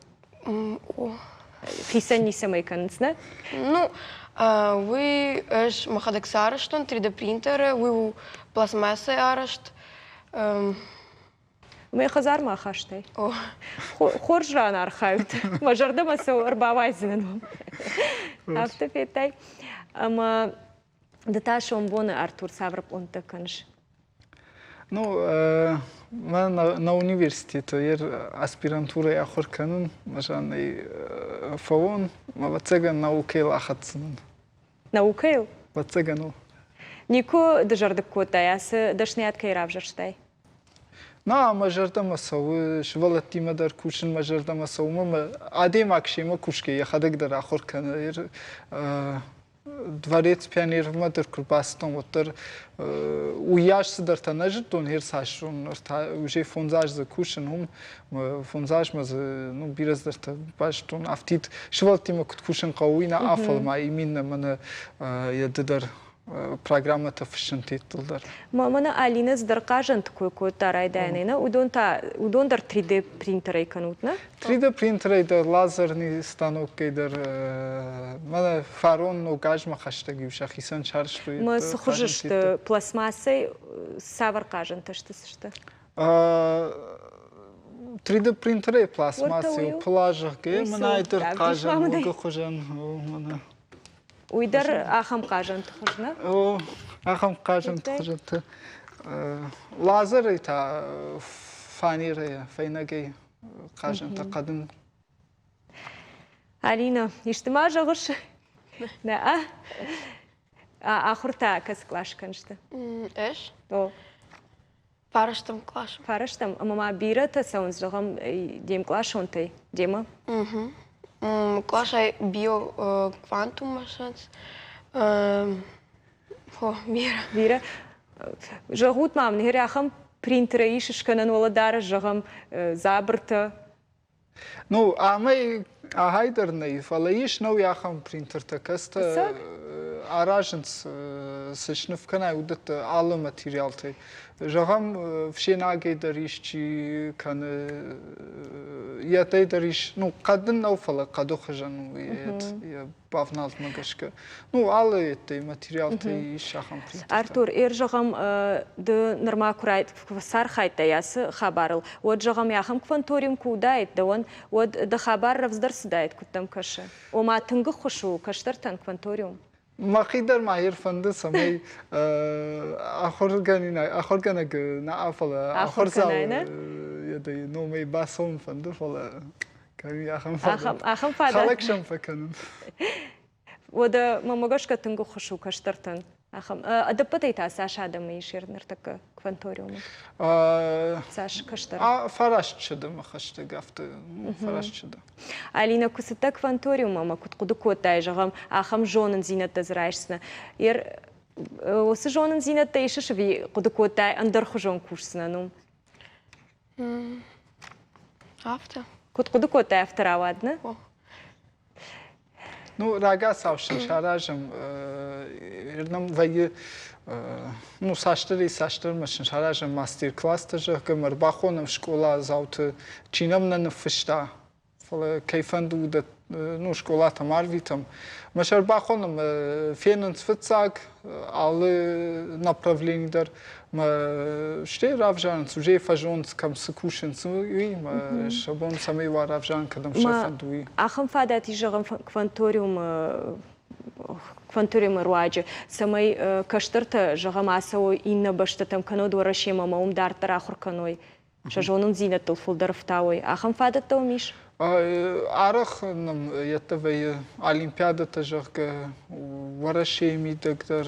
Хицӕн ницӕмӕй кӕнынц, нӕ? Ну, уый ӕз мӕхӕдӕг сарӕзтон 3D принтеры, уый у пластмассӕй арӕзт. Мӕ хӕдзармӕ ахастай? Хорз ран архайут. Мӕ зӕрдӕмӕ цӕуы, ӕрбауайдзынӕн уӕм. Афтӕ федтай. Ӕмӕ ды та сомбоны, Артур, цавӕр пълӕнттӕ кӕныс? Ну, мӕ на университеты ер аспирантурӕйы ахуыр кӕнын, мӕ ӕй фӕуон, ӕвӕццӕгӕн наукӕйыл ахӕцдзынӕн. Наукӕйыл? Ӕвӕццӕгӕн у. Никуы дызӕрдыг кодтай, ацы дӕсныйад кӕй равзӕрстай? На, мӕ зӕрдӕмӕ цӕуы, сывӕллӕттимӕ дӕр кусын мӕ зӕрдӕмӕ цӕуы, ӕмӕ адӕймаг семӕ кусгӕ йӕхӕдӕг дӕр ахуыр кӕны. Дворец пионермӕ дӕр куы рбацыдтӕн, уӕддӕр уыйас цыдӕртӕ нӕ зыдтон, гьер цас зонын, ӕртӕ уже фондз азы дзы кусын, уым фондз азмӕ дзы ну, бирӕ цыдӕртӕ базыдтон. Афтид сывӕллӕттимӕ куыд кусын хъӕуы, уый нӕ афӕлма, именно мӕнӕ йӕ ды дӕр программӕтӕ фыссын теттыл дӕр. Мӕнӕ Алинӕ цыдӕр хъазӕнты кой кодта райдайӕнӕй, нӕ? Уыдон та, уыдон дӕр 3D принтерӕй кӕнут, нӕ? 3D принтерӕй дӕр, лазерный станоккӕй дӕр, мӕнӕ фарон ног азмӕ хӕстӕг-иу сӕхицӕн сарӕзтой. Мӕ цы хуызы сты? Пластмассӕй цавӕр хъазӕнтӕ сты, цы сты? 3D принтерӕй пластмассӕй пыла, зӕгъгӕ, мӕнӕ ай дӕр хъазӕн ногы хуызӕн. Мӕнӕ. Уый дӕр ахӕм хъазӕнты хуыз, нӕ? О, ахӕм хъазӕнты хуызӕтты. Лазерӕй та фанерӕйӕ, фӕйнӕгӕй хъазӕнтӕ хъӕдын. Алина, исты ма зӕгъыс? Нӕ. Ахуыр та кӕцы кълас кӕнсты? Ӕз? О. Фарӕстӕм къласы. Фарӕстӕм? Ӕмӕ ма бирӕтӕ цӕуынц, зӕгъӕм, де мкъласонтӕй, демӕ? Къласӕй биоквантум масӕнц. О, бирӕ. Бирӕ. Зӕгъут ма мын, ахӕм принтерӕй ис скӕнӕн уӕлӕдарӕс, зӕгъӕм, дзабыртӕ? Ну, амӕй ахӕй дӕр нӕй, фӕлӕ ис нӕу ахӕм принтертӕ, кӕцытӕ аразынц, цы сныв кӕнай, уыдӕттӕ алы материалтӕй. Зӕгъӕм, фсенагӕй дӕр исчи кӕны, йӕтӕй дӕр ис, ну, хъӕдын нӕу, фӕлӕ хъӕды хуызӕн у йӕ бавнӕлдмӕ гӕсгӕ. Ну, алы еттӕй материалтӕй ис ахӕм принтертӕ. Артур, эр зӕгъӕм, ды нырма куы сархайдтай ацы хабарыл, уӕд зӕгъӕм, ахӕм кванториум куы уыдаид дӕуӕн, уӕд дӕ хабар рӕвдздӕр цыдаид, куыд дӕм кӕсы? Ома тынг ӕххуыс у кӕстӕртӕн кванториум? Мӕхи дӕр ма ир фӕнды, цӕмӕй ахуыргӕнинаг, ахуыргӕнӕг нӕ, фӕлӕ ахуырдзау номӕй бацӕуын фӕнды, фӕлӕ ахӕм фадат. Ахӕм фадат. Хӕлӕг сӕм фӕкӕнын. Уӕдӕ мӕмӕ гӕсгӕ тынг ӕххуыс у кӕстӕртӕн. Ахӕм. Ӕдӕппӕтӕй та цас адӕмы ис ныртӕккӕ кванториумы? Цас кӕстӕр? Фараст сӕдӕмӕ хӕстӕг афтӕ, фараст сӕдӕ. Алинӕ, куы цыдтӕ кванториуммӕ ӕмӕ куыд хъуыды кодтай, зӕгъӕм, ахӕм зонындзинӕдтӕ дзы райсдзынӕ? Уыцы зонындзинӕдтӕ исыс ӕви хъуыды кодтай ӕндӕрхуызон кусдзынӕн уым? Афтӕ. Куыд хъуыды кодтай, афтӕ рауад, нӕ? Ну, рагацау сын саразӕм, нӕм вӕййы, ну, цасдӕрӕй цасдӕрмӕ сын саразӕм мастер-класстӕ, зӕгъгӕ, ӕрбахонӕм скъоладзауты, чи нӕм нӕ ныффыста, фӕлӕ кӕй фӕнды, уыдӕт, ну, скъолатӕм арвитӕм. Мӕ сӕ ӕрбахонӕм, фенынц фыццаг алы направлени дӕр, мӕ стӕй равзарынц, уже фӕзонынц, кӕм цы кусынц, уый, мӕ сӕ бон цӕмӕй уа равзарын, кӕдӕм сӕ фӕнды, уый. Ахӕм фадат ис, зӕгъӕм, кванториумы кванториумы руаджы, цӕмӕй кӕстӕртӕ, зӕгъӕм, ацӕуой иннӕ бӕстӕтӕм, кӕнӕд Уӕрӕсемӕ ӕмӕ уым дарддӕр ахуыр кӕной. сӕ зонындзинӕдтыл фылдӕр ӕфтауой, ахӕм фадӕттӕ уым ис? Арӕх нӕм йедтӕ вӕййы олимпиадӕтӕ, зӕгъгӕ, Уӕрӕсейы мидӕг дӕр.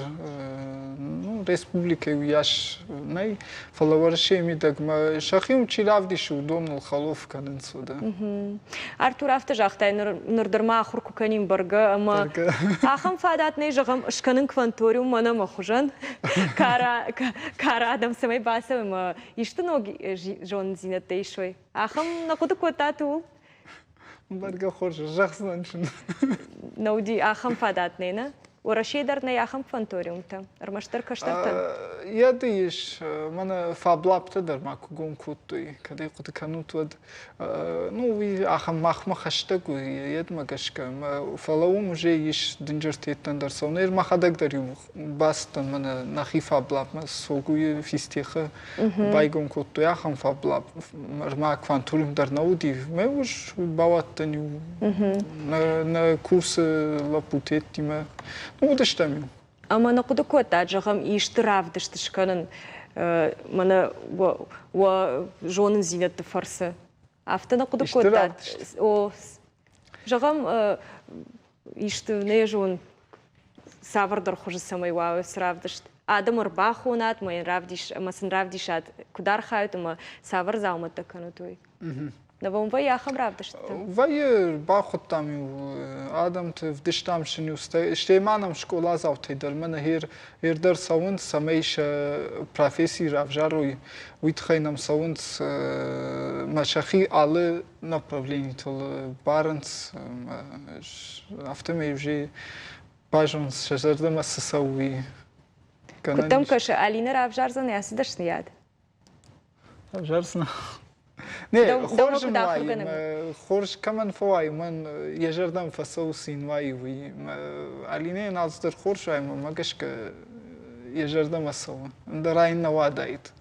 Ну, республикӕйы уыйас нӕй, фӕлӕ Уӕрӕсейы мидӕгмӕ сӕхи уым чи равдисы, уыдоныл хӕлоф кӕнынц уыдӕ. Артур, афтӕ загътай, ныр дӕр ма ахуыр куы кӕнин бӕргӕ, ӕмӕ ахӕм фадат нӕй, зӕгъӕм, скӕнын кванториум мӕнӕ мӕ хуызӕн кары адӕм цӕмӕй бацӕуой ӕмӕ исты ног зонындзинӕдтӕ исой. Ахӕм нӕ хъуыды кодтат ууыл? Бӕргӕ хорз, зӕгъдзынӕн сын. Нӕ уыди ахӕм фадат нӕй, нӕ? Уӕрӕсейы дӕр нӕй ахӕм кванториумтӕ, ӕрмӕстдӕр кӕстӕртӕн? Йӕды ис, мӕнӕ фаблабтӕ дӕр ма куы гом кодтой, кӕд ӕй хъуыды кӕнут, уӕд. Ну, уый ахӕм махмӕ хӕстӕг у, йедмӕ гӕсгӕ. Фӕлӕ уым уже ис дынджыр теттӕн дӕр цӕуын. Ӕз мӕхӕдӕг дӕр иу бацыдтӕн мӕнӕ нӕхи фаблабмӕ Согуйы физтехы байгом кодтой ахӕм фаблаб. Ӕрмӕ квантуриум дӕр нӕ уыди. Мӕ ус бауадтӕн иу нӕ курсы лӕппутеттимӕ. Ну, уыдыстӕм иу. Ӕмӕ нӕ хъуыды кодтат, зӕгъӕм, исты равдыст скӕнын мӕнӕ уӕ зонындзинӕдты фӕрцы? Афтӕ нӕ хъуыды кодтат? О, зӕгъӕм, исты, нӕ зон, цавӕрдӕр хуызы цӕмӕй уа цы равдыст? Адӕм ӕрбахонат ӕмӕ йын равдис ӕмӕ сын равдисат, куыд архайут ӕмӕ цавӕр дзаумӕттӕ кӕнут, уый. Нӕ вӕййы ахӕм равдыстытӕ? Вӕййы, бахуыдтам-иу адӕмты, вдыстам сын-иу, стӕй ма нӕм скъоладзаутӕй дӕр мӕнӕ хер дӕр цӕуынц, цӕмӕй сӕ професси равзарой, уый тыххӕй нӕм цӕуынц мӕ сӕхи алы направленитыл барынц, афтӕмӕй уже базонынц, сӕ зӕрдӕмӕ цы цӕуы, уый. Куыд дӕм кӕсы, Алинӕ равзардзӕн ацы дӕсныйад? Ӕвзӕрдзынӕ. Не, хорз ын уайы, хорз кӕмӕн фӕуайы, мӕн йӕ зӕрдӕм фӕцӕуы цин уайы, уый. Алинӕйӕн алцыдӕр хорз уайы, мӕ гӕсгӕ йӕ зӕрдӕмӕ цӕуы. Ӕндӕр ай нӕ уадаид.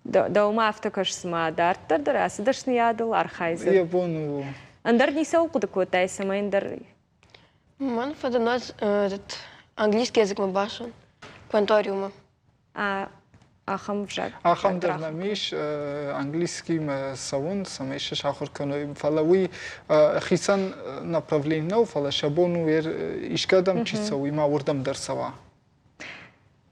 Дӕумӕ афтӕ кӕсы, цыма дарддӕр дӕр ацы дӕсныйадыл архайдзӕн? Йӕ бон у. Ӕндӕр ницӕуыл хъуыды кодтай, цӕмӕй ӕндӕр Мӕн фӕдынӕз этот английский языкмӕ бацӕуын, кванториумы. Ахӕм взаг. Ахӕм дӕр нӕм ис, английскимӕ цӕуын, цӕмӕй сӕ сахуыр кӕной. Фӕлӕ уый хицӕн направлени нӕу, фӕлӕ сӕ бон у искӕдӕм чи цӕуы, уый ма уырдӕм дӕр цӕуа.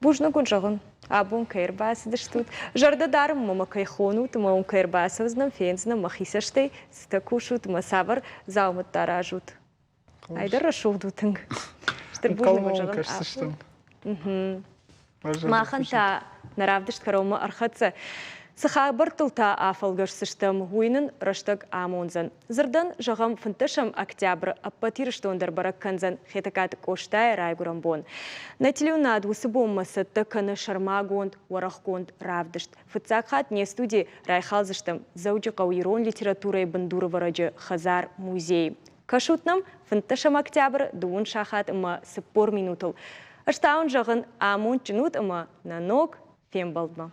Бузныг уын зӕгъын, абон кӕй ӕрбацыдыстут. Зӕрдӕ дарын мӕ кӕй хонут ӕмӕ уым кӕй ӕрбацӕудзынӕн, фендзынӕн мӕхи цӕстӕй, цытӕ кусут ӕмӕ цавӕр дзаумӕттӕ аразут. Айдӕр рӕсугъд у тынг. Стыр бузныг уын зӕгъын. Махӕн та нӕ равдыст кӕронмӕ ӕрхӕццӕ. Цы хабӕрттыл та афӕлгӕсдзыстӕм, уый нын рӕстӕг амондзӕн. Дзырдӕн, зӕгъӕм, 15 октябры ӕппӕт Ирыстон дӕр бӕрӕг кӕндзӕн Хетӕгкаты Къостайы райгуырӕн бон. Нӕ телеуынад уыцы бонмӕ цӕттӕ кӕны сӕрмагонд, уӕрӕхгонд равдыст. Фыццаг хатт не студийы райхалдзыстӕм Дзӕуджыхъӕуы ирон литературӕйы бындурывӕрӕджы хӕдзар-музей. Кӕсут нӕм 15 октябры дыууын сахат ӕмӕ 40 минутыл. Ӕз та уын зӕгъын, амондджын ут ӕмӕ нӕ ног фембӕлдмӕ.